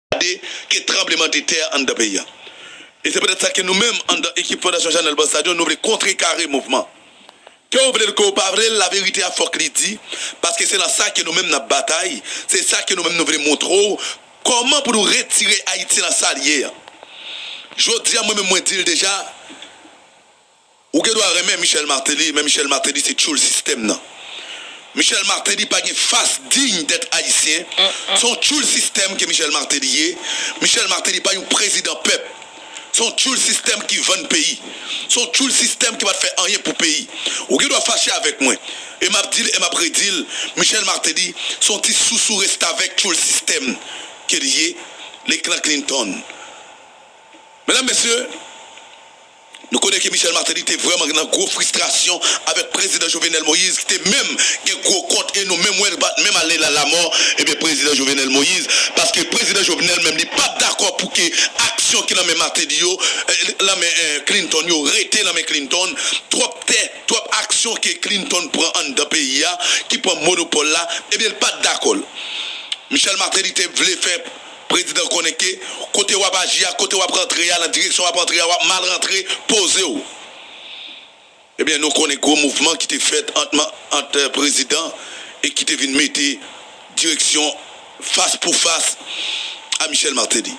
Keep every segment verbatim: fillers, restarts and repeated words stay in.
gade ke tranblemanntè anndan peyi a. E se poutèt sa ke nou menm, anndan ekip Fondasyon Chanèl Bò Stadion, nou vle kontrekare mouvman. Ke w vle l, ke w pa vle l, laverite a fòk li di, paske se nan sa ke nou menm n ap batay, se sa ke nou menm nou vle montre w, kòman pou nou retire Ayiti nan sa l ye a. Jodi a, mwen menm mwen di l deja, ou gen dwa renmen Michel Martelly, men Michel Martelly se tchoul sistèm nan. Michel Martelly pa gen fas diy dèt ayisyen. Se yon tchoul sistèm ke Michel Martelly ye. Michel Martelly pa yon prezidan pèp. Se yon tchoul sistèm ki vann peyi. Se yon tchoul sistèm ki pa t fè anyen pou peyi. Ou gen dwa fache avèk mwen. E m ap di l, e m ap redi l, Michel Martelly se yon ti sousou restavèk tchoul sistèm ke l ye, leklan Clinton. Medam, mesye, nou konnen ke Michel Martelly te vrèman nan gwo fristrasyon avèk prezidan Jovenel Moïse, ki te menm gen gwo kont, e nou menm wè l pa t menm ale la lamò, ebyen, prezidan Jovenel Moïse, paske prezidan Jovenel menm li pa t dakò pou ke aksyon ki nan men Martelly yo, eh, nan men, eh, Clinton yo, rete nan men Clinton. Twòp tè, twòp aksyon ke Clinton pran anndan peyi a, ki pran monopòl la, ebyen, l pa t dakò l. Michel Martelly te vle fè prezidan konnen ke kote w ap aji a, kote w ap rantre a, nan direksyon w ap rantre a, w ap mal rantre, poze w. Ebyen, nou konnen gwo mouvman ki te fèt ant ma-, ant, eh, prezidan e ki te vin mete direksyon fas pou fas a Michel Martelly.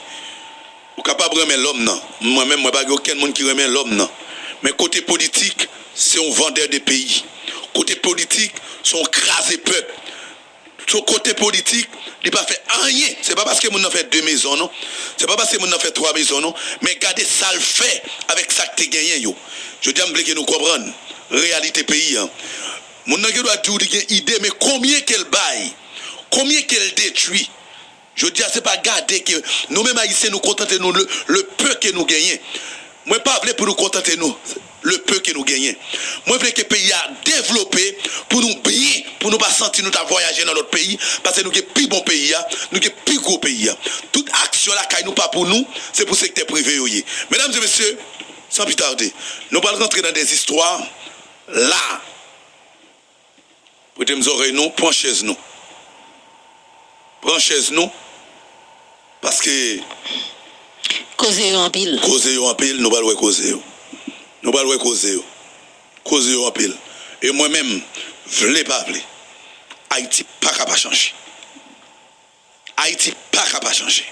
Ou kapab renmen lòm nan. Mwen menm, mwen pa gen okenn moun ki renmen lòm nan. Men kote politik, se yon vandè de peyi. Kote politik, se yon kraze pèp. So, kote politik, li pa fè anyen. Se pa paske moun nan fè de mezon, non. Se pa paske moun nan fè twa mezon, non. Men gade sa l fè avèk sa k te genyen yo. Jodi a, m vle ke nou konprann reyalite peyi a. Moun nan gen dwa di w li gen ide, men konbyen ke l bay? Konbyen ke l detwi? Jodi a, se pa gade ke nou menm Ayisyen, nou kontante nou le, le peu ke nou genyen. Mwen pa vle pou nou kontante nou le peu ke nou genyen. Mwen vle ke peyi a devlope pou nou byen, pou nou pa santi nou ta vwayaje nan lòt peyi, paske nou gen pi bon peyi a, nou gen pi gwo peyi a. Tout aksyon lakay nou pa pou nou, se pou sektè prive yo ye. Medam e mesye, san pli tade, nou pral rantre nan de zistwa la. Prete m zòrèy nou, pran chèz nou. Pran chèz nou, paske koze yo anpil. Koze yo anpil, nou pral wè koze yo. Nou pral wè koze yo. Koze yo anpil. E mwen menm, vle pa vle, Ayiti pa ka pa chanje. Ayiti pa ka pa chanje.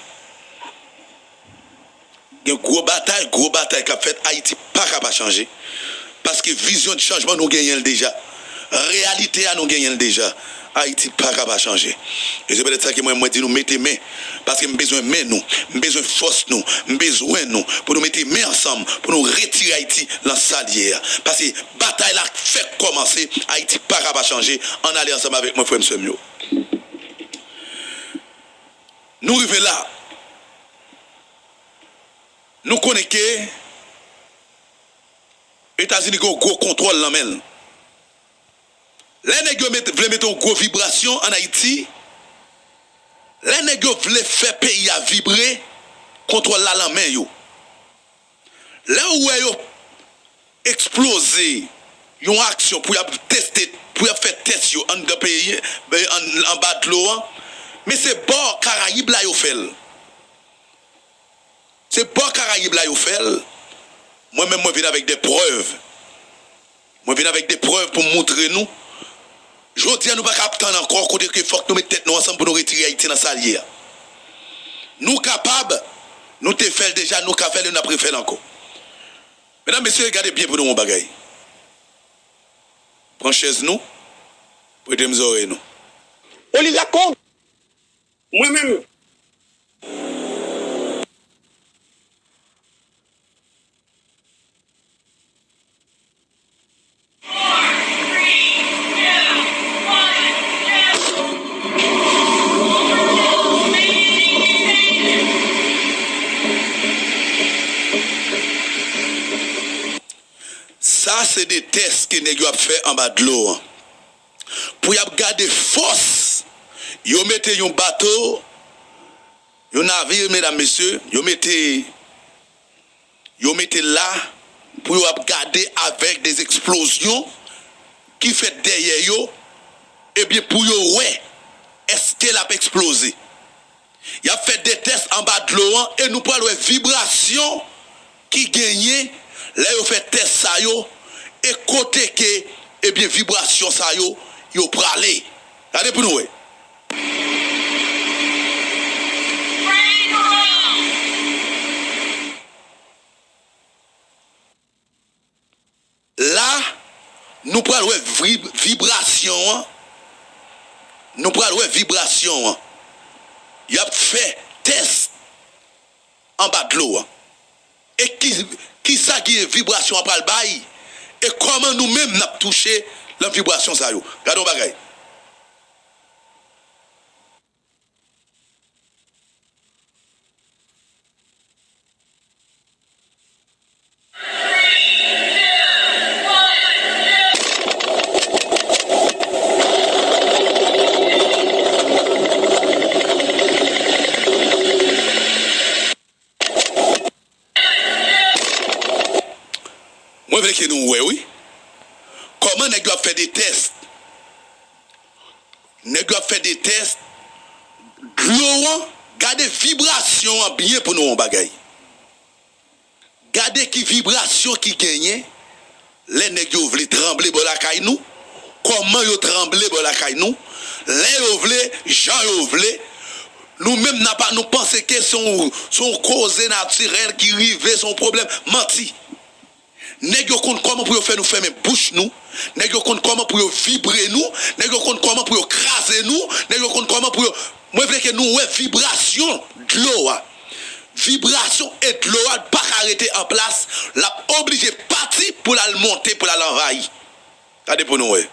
Gen gwo batay, gwo batay k ap fèt, Ayiti pa ka pa chanje. Paske vizyon de chanjman nou genyen l deja. Reyalite a nou genyen l deja. Ayiti pa ka pa chanje. E se petèt sa ke mwen, mwen di nou mete men. Paske m bezwen men nou, m bezwen fòs nou, m bezwen nou pou nou mete men ansanm pou nou retire Ayiti nan sa l ye a. Paske batay la fèk kòmanse, Ayiti pa ka pa chanje. Ann ale ansanm avèk mwen, frè m, sè m yo. Nou rive la. Nou konnen ke Etazini gen yon gwo kontwòl nan men l. Lè nèg yo met, vle mete yon gwo vibrasyon ann Ayiti, lè nèg yo vle fè peyi a vibre, kontwòl la nan men yo. Lè w wè yo eksploze yon aksyon pou y ap teste, pou y ap fè tès yo anndan peyi, ann, anba dlo a, men se bò Karayib la yo fè l. Se bò Karayib la yo fè l. Mwen menm, mwen vin avèk de prèv. Mwen vin avèk de prèv pou m moutre nou. Jodi a, nou pa ka ap tann ankò kote ke fòk nou met tèt nou ansanm pou nou retire Ayiti nan sa l ye a. Nou kapab, nou te fè l deja, nou ka fè l e n ap refè l ankò. Medam, mesye, gade byen pou nou wè yon bagay. Pran chèz nou, prete m zòrèy nou. Oligak kon mwen menm. Sa se de tès ke nèg yo ap fè anba dlo an. Pou y ap gade fòs, yo mete yon bato, yon navir, medam, mesye, yo mete, yo mete l la pou yo ap gade avèk de eksplozyon ki fèt dèyè yo, ebyen, pou yo wè èske l ap eksploze. Y ap fè de tès anba dlo an e nou pral wè vibrasyon ki genyen lè yo fè tès sa yo e kote ke, ebyen, vibrasyon sa yo, yo prale. Gade pou nou wè. La, nou pral wè vib-, vibrasyon an. Nou pral wè vibrasyon an. Y ap fè tès anba dlo an. E ki, kisa ki vibrasyon an pral bay? E kòman nou menm n ap touche nan vibrasyon sa yo? Gade yon bagay. Mwen vle ke nou wè, wi. Kòman nèg yo ap fè de tès? Nèg yo ap fè de tès. Dlo an, gade vibrasyon an byen pou nou wè yon bagay. Gade ki vibrasyon ki genyen lè nèg yo vle tranble bò lakay nou, kòman yo tranble bò lakay nou, lè yo vle, jan yo vle. Nou menm n apa nou panse ke se yon, se yon koze natirèl ki rive, se yon pwoblèm. Manti. Nèg yo konn kòman pou yo fè nou fèmen bouch nou. Nèg yo konn kòman pou yo vibre nou. Nèg yo konn kòman pou yo kraze nou. Nèg yo konn kòman pou yo, mwen vle ke nou wè vibrasyon dlo a. Vibrasyon e dlo a pa ka rete an plas. L ap oblije pati pou l al monte, pou l al anvayi. Gade pou nou wè.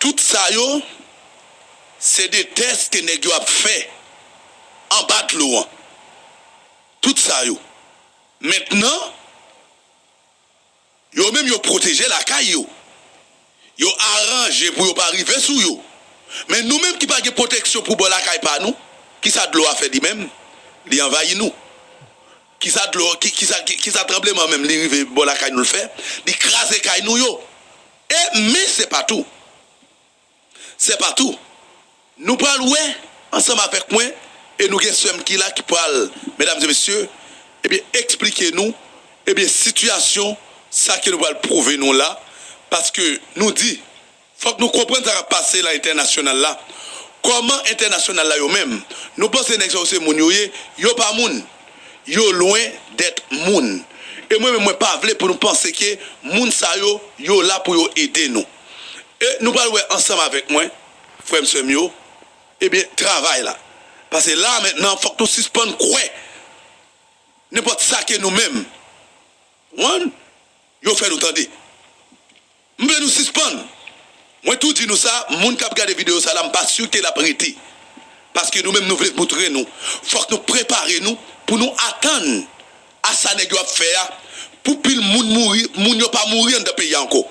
Tout sa yo, se de tès ke nèg yo ap fè anba dlo an. Tout sa yo. Mentnan, yo menm yo pwoteje lakay yo. Yo aranje pou yo pa rive sou yo. Men nou menm ki pa gen pwoteksyon pou bò lakay pa nou, kisa dlo a fè li menm? Li anvayi nou. Kisa dlo, ki, kisa, ki, kisa tranbleman menm li rive bò lakay nou l fè? Li kraze kay nou yo. E, men se pa tou. Se pa tou. Nou pral wè ansanm avèk mwen, e nou gen sè m ki la ki pral, medam e mesye, ebyen, eksplike nou, ebyen, sitiyasyon sa ke nou pral pwouve nou la, paske nou di, fòk nou konprann sa k ap pase nan entènasyonal la. Kòman entènasyonal la yo menm? Nou panse nèg sa yo se moun yo ye? Yo pa moun. Yo lwen dèt moun. E mwen menm, mwen pa vle pou nou panse ke moun sa yo, yo la pou yo ede nou. E nou pral wè ansanm avèk mwen, frè m, sè m yo, ebyen, travay la. Paske la, mentnan, fòk nou sispann kwè nenpòt sa ke nou menm, wan, yo fè nou tande. M vle nou sispann. Mwen tou di nou sa, moun k ap gade videyo sa la, m pa si ke l ap rete. Paske nou menm, nou vle moutre nou. Fòk nou prepare nou pou nou atann a sa nèg yo ap fè a, pou pil moun mouri, moun yo pa mouri anndan peyi a ankò.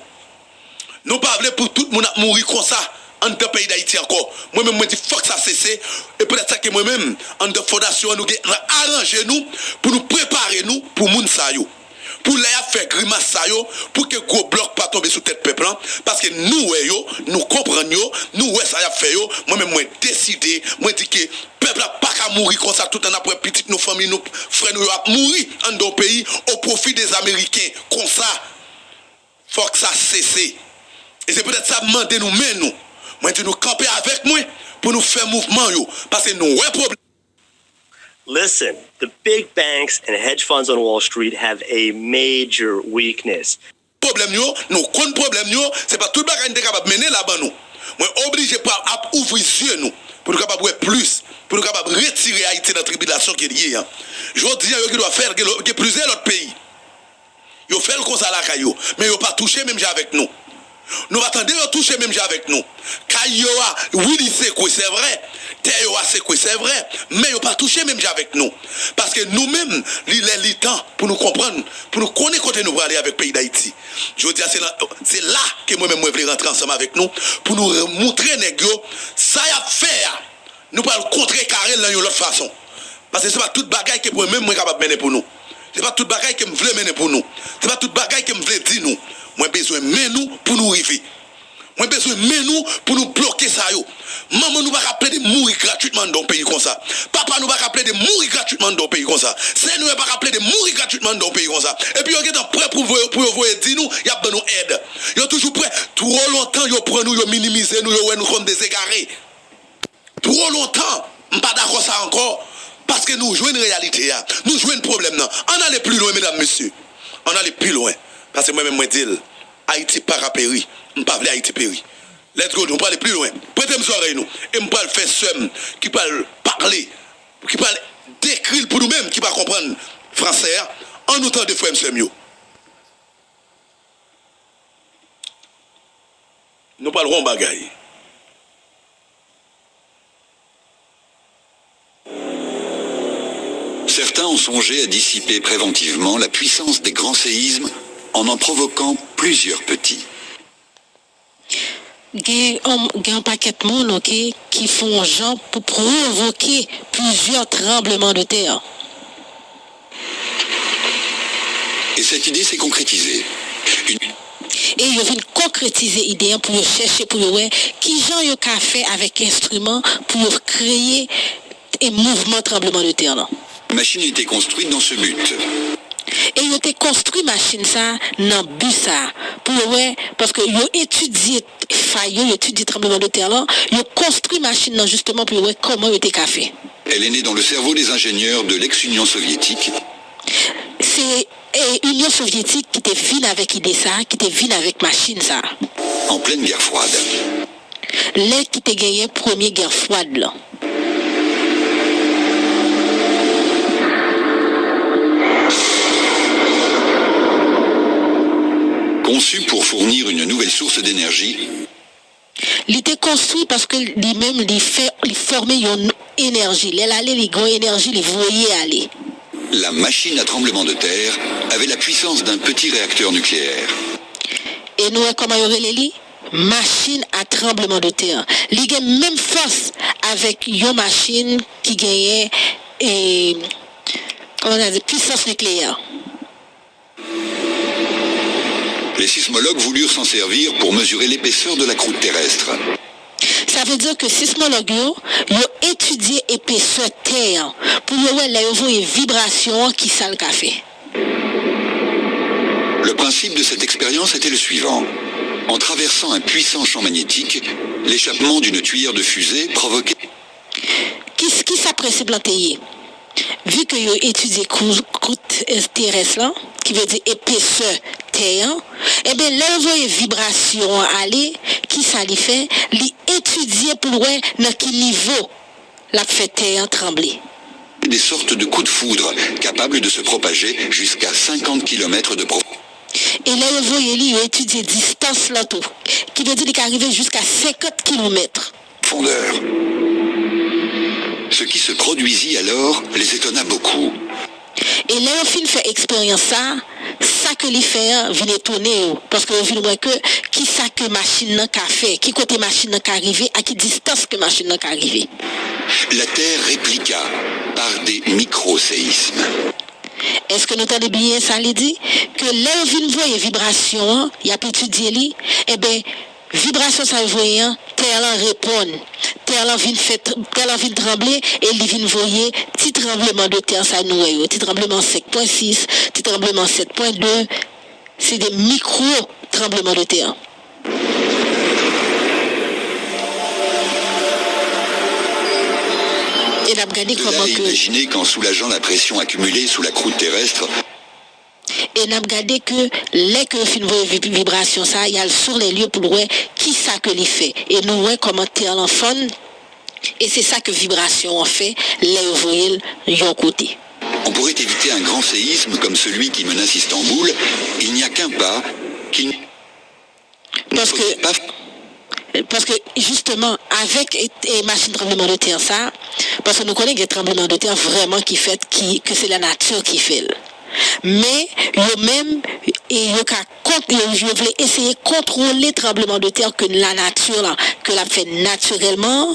Nou pa vle pou tout moun ap mouri konsa anndan peyi Dayiti ankò. Mwen menm, mwen di fòk sa sese, e poutèt sa ke mwen menm, anndan fondasyon an, nou gen aranje nou pou nou prepare nou pou moun sa yo. Pou lè y ap fè grimas sa yo, pou ke gwo blòk pa tonbe sou tèt pèp lan, paske nou wè yo, nou konprann yo, nou wè sa y ap fè yo. Mwen menm, mwen deside, mwen di ke pèp la pa ka mouri konsa, toutan n ap wè pitit nou, fanmi nou, frè nou yo ap mouri anndan yon peyi o pwofi de Ameriken konsa. Fòk sa sese. E se poutèt sa m mande nou men nou. Mwen di nou kanpe avèk mwen pou nou fè mouvman yo, paske nou wè pwoblèm. Listen, the big banks and hedge funds on Wall Street have a major weakness. Pwoblèm yo, nou konn pwoblèm yo, se pa tout bagay n te kapab mennen la ban nou. Mwen oblije pral ap ouvri zye nou, pou nou kapab wè plis, pou nou kapab retire Ayiti nan tribilasyon ke l ye an. Jodi an, yo gen dwa fè l, gen lò-, gen plizyè lòt peyi. Yo fè l konsa lakay yo, men yo pa touche menm jan avèk nou. Nou pa tande yo touche menm jan avèk nou. Ka Kay yo a, wi, li sekwe, se vre. Tè yo a sekwe, se vre. Men yo pa touche menm jan avèk nou. Paske nou menm, li lè li tan pou nou konprann, pou nou konnen kote nou prale avèk peyi Dayiti. Jodi a, se la, se la ke mwen menm mwen vle rantre ansanm avèk nou, pou nou re-, moutre nèg yo sa y ap fè a. Nou pral kontre kare l nan yon lòt fason. Paske se pa tout bagay ke mwen menm mwen kapab mennen pou nou. Se pa tout bagay ke m vle mennen pou nou. Se pa tout bagay ke m vle di nou. Mwen bezwen men nou pou nou rive. Mwen bezwen men nou pou nou bloke sa yo. Manman nou pa ka plede mouri gratwitman anndan yon peyi konsa. Papa nou pa ka plede mouri gratwitman anndan yon peyi konsa. Sè nou yo pa ka plede mouri gratwitman anndan yon peyi konsa. Epi yo gentan prè pou voye, pou yo voye di nou, y ap ban nou èd. Yo toujou prè. Twò lontan yo pran nou, yo minimize nou, yo wè nou kòm de zegare. Twò lontan, m pa dakò sa ankò, paske nou jwenn reyalite a, nou jwenn pwoblèm nan. Ann ale pli lwen, medam, mesye. Ann ale pi lwen. Paske mwen menm, mwen di l, Ayiti pa ka peri. M pa vle Ayiti peri. Let's go, nou prale pi lwen. Prete m zòrèy nou. E m pral fè sè m ki pral pale, ki pral dekri l pou nou menm ki pa konprann fransè a. Ann nou tande, frè m, sè m yo. Nou pral wè yon bagay. Certains ont songé à dissiper préventivement la puissance des grands séismes en en provoquant plusieurs petits. Gen, um, gen yon pakèt moun, oke, ki fè yon jan pou pwovoke plizyè tranbleman de tè. Et cette idée s'est concrétisée. Une E yo vin konkretize ide a pou yo chèche, pou yo wè kijan yo ka fè avèk enstriman pou yo kreye e mouvman tranbleman de tè lan. Machine a été construite dans ce but. E yo te konstwi machin sa a nan bi sa a, pou yo wè, paske yo etidye fay yo, yo etidye tranbleman de tè lan, yo konstwi machin nan jisteman pou yo wè kòman yo te ka fè. Elle est née dans le cerveau des ingénieurs de l'ex-Union soviétique. Se, e, Inyon Sovyetik ki te vin avèk ide sa a, ki te vin avèk machin sa a. En pleine guerre froide. Lè ki te genyen premye gè fwad lan. Conçue pour fournir une nouvelle source d'énergie. Li te konstwi paske li menm, li fè, li fòme yon enèji. Lè l ale, li gen yon enèji, li voye ale. La machine à tremblement de terre avait la puissance d'un petit réacteur nucléaire. E nou wè kòman yo rele li? Machin a tranbleman de tè. Li gen menm fòs avèk yon machin ki genyen, e, kòman sa di, pisans nikleyè. Les sismologues voulurent s'en servir pour mesurer l'épaisseur de la croûte terrestre. Sa vle di ke sismològ yo, yo etidye epesè tè an pou yo wè lè yo voye vibrasyon an ki sa l ka fè. Le principe de cette expérience était le suivant. En traversant un puissant champ magnétique, l'échappement d'une tuyère de fusée provoquait Ki, ki sa prensip lan te ye? Vi ke yo etidye kou-, kout, eh, terès lan, ki vle di epesè tè an, enben, lè yo voye vibrasyon an ale, ki sa li fè? Li etidye pou l wè nan ki nivo l ap fè tè an tranble. Des sortes de coups de foudre capables de se propager jusqu'à cinquante kilomètres de profondeur. E lè yo voye li, yo etidye distans lan tou, ki vle di li ka rive jiska senkant kilomèt. Profondeur. Ce qui se produisit alors les étonna beaucoup. E lè yo fin fè eksperyans sa, sa ke li fè an vin etone yo, paske yo vin wè ke ki sa ke machin nan ka fè, ki kote machin nan ka rive, a ki distans ke machin nan ka rive. La Terre répliqua par des micro-séismes. Èske nou tande byen sa li di? Ke lè yo vin voye vibrasyon an, y ap etidye li, enben, vibrasyon sa yo voye an, tè lan reponn. Tè lan vin fè tr-, tè lan vin tranble e li vin voye ti tranbleman de tè sa nou wè yo. Ti tranbleman senk pwen sis, ti tranbleman sèt pwen de, se de mikwo tranbleman de tè. E n ap gade kòman ke imaginer qu'en soulageant la pression accumulée sous la croûte terrestre, E n ap gade ke lè ke yo fin voye vib-, vibrasyon sa, y al sou lè lye pou l wè ki sa ke li fè. E nou wè kòman tè lan fann, e se sa ke vibrasyon an fè lè yo voye l yon kote. On pourrait éviter un grand séisme comme celui qui menace Istanbul, il n'y a qu'un pas qu'il Paske, Paske, jisteman, avèk e, e machin tranblemanntè sa, paske nou konnen gen tranblemanntè vrèman ki fèt, ki, ke se lanati ki fè l. Men, yo menm, e yo ka kont, yo, yo vle eseye kontwole tranblemanntè ke lanati la, ke l ap fè natirèlman,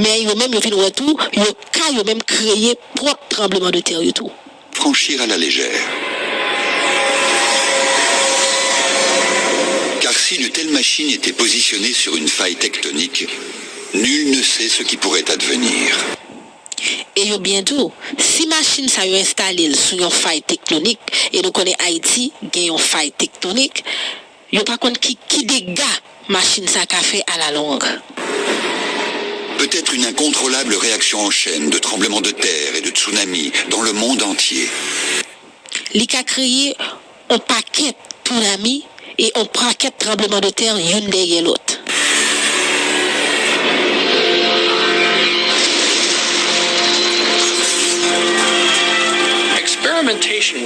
men yo menm, yo vin wè tou, yo ka yo menm kreye pwòp tranblemanntè yo tou. Franchir à la légère. Car si une telle machine était positionnée sur une faille tectonique, nul ne sait ce qui pourrait advenir. E yo byen tou, si machin sa yo enstale l sou yon fay tektonik, e nou konnen Ayiti gen yon fay tektonik, yo pa konn ki, ki dega machin sa ka fè alalong. Peut-être une incontrôlable réaction en chaîne de tremblements de terre et de tsunamis dans le monde entier. Li ka kreye yon pakèt tsunami e yon pakèt tranblemanntè youn dèyè lòt.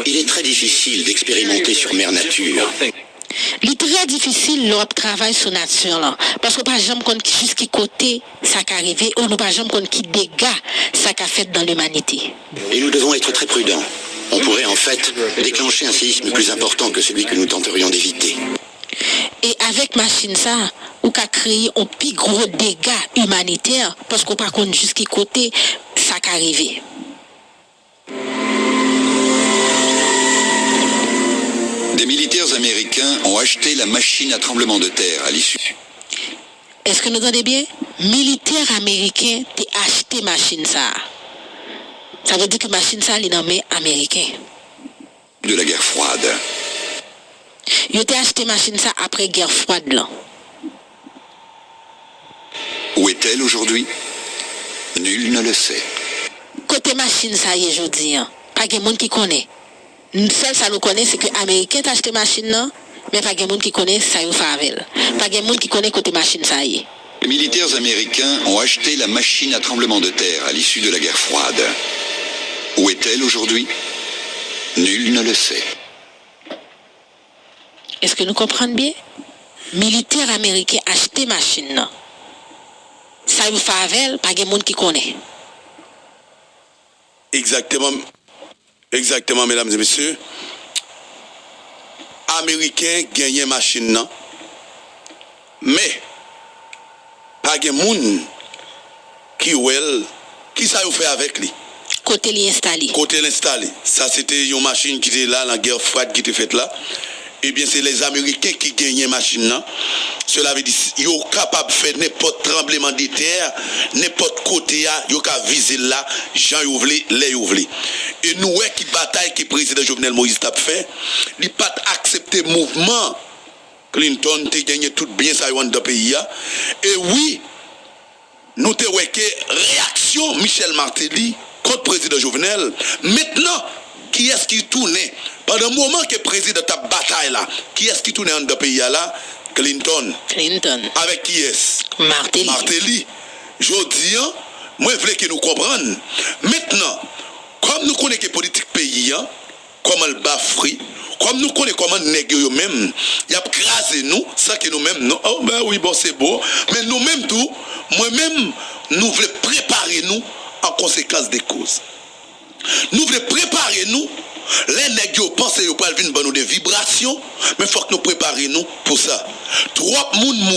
Il est très difficile d'expérimenter sur Mère Nature. Li trè difisil lè w ap travay sou nati lan, paske w pa janm konn jis ki kote sa ka rive, ou nou pa janm konn ki dega sa ka fèt dans l'humanité. Et nous devons être très prudents. On pourrait en fait déclencher un séisme plus important que celui que nous tenterions d'éviter. E avèk machin sa, ou ka kreye yon pi gwo dega imanitè, paske w pa konn jis ki kote sa ka rive. Des militaires américains ont acheté la machine à tremblement de terre à l'issue. Èske nou tande byen? Militè ameriken te achte machin sa a. Sa vle di ke machin sa a li nan men ameriken. De la guerre froide. Yo te achte machin sa apre gè fwad lan. Où est-elle aujourd'hui ? Nul ne le sait. Kote machin sa ye jodi an? Pa gen moun ki konnen. Sèl sa nou konnen se ke ameriken t achte machin nan, men pa gen moun ki konnen sa yo fè avè l. Pa gen moun ki konnen kote machin sa ye. Les militaires américains ont acheté la machine à tremblement de terre à l'issue de la guerre froide. Où est-elle aujourd'hui ? Nul ne le sait. Èske nou konprann byen? Militè ameriken achte machin nan. Sa yo fè avè l, pa gen moun ki konnen. Egzakteman, egzakteman, medam e mesye. Ameriken genyen machin nan, men pa gen moun ki wè l. Kisa yo fè avèk li? Kote li enstale? Kote l enstale? Sa se te yon machin ki te la nan gè fwad ki te fèt la. Ebyen, se lèzameriken ki genyen machin nan. Sela vle di, yo kapab fè nenpòt tranblemanndetè, nenpòt kote a, yo ka vize l la, jan yo vle, lè yo vle. E nou wè ki batay ke prezidan Jovenel Moïse t ap fè, li pa t aksepte mouvman Clinton te genyen tout byen sa yo anndan peyi a. E wi, nou te wè ke reyaksyon Michel Martelly kont prezidan Jovenel, mentnan, kiyès ki tounen? Pandan moman ke prezidan t ap batay la, kiyès ki tounen anndan peyi a la? Clinton. Clinton. Avèk kiyès? Martelly. Martelly. Jodi an, mwen vle ke nou konprann. Mentnan, kòm nou konnen ke politik peyi an, kòman l bafwe, kòm nou konnen kòman nèg yo, yo menm, y ap kraze nou, san ke nou menm, nou, oh, ben wi, bon, se bon. Men nou menm tou, mwen menm, nou vle prepare nou an konsekans de koz. Nou vle prepare nou, lè nèg yo panse yo pral vin ban nou de vibrasyon, men fòk nou prepare nou pou sa. Twòp moun mouri.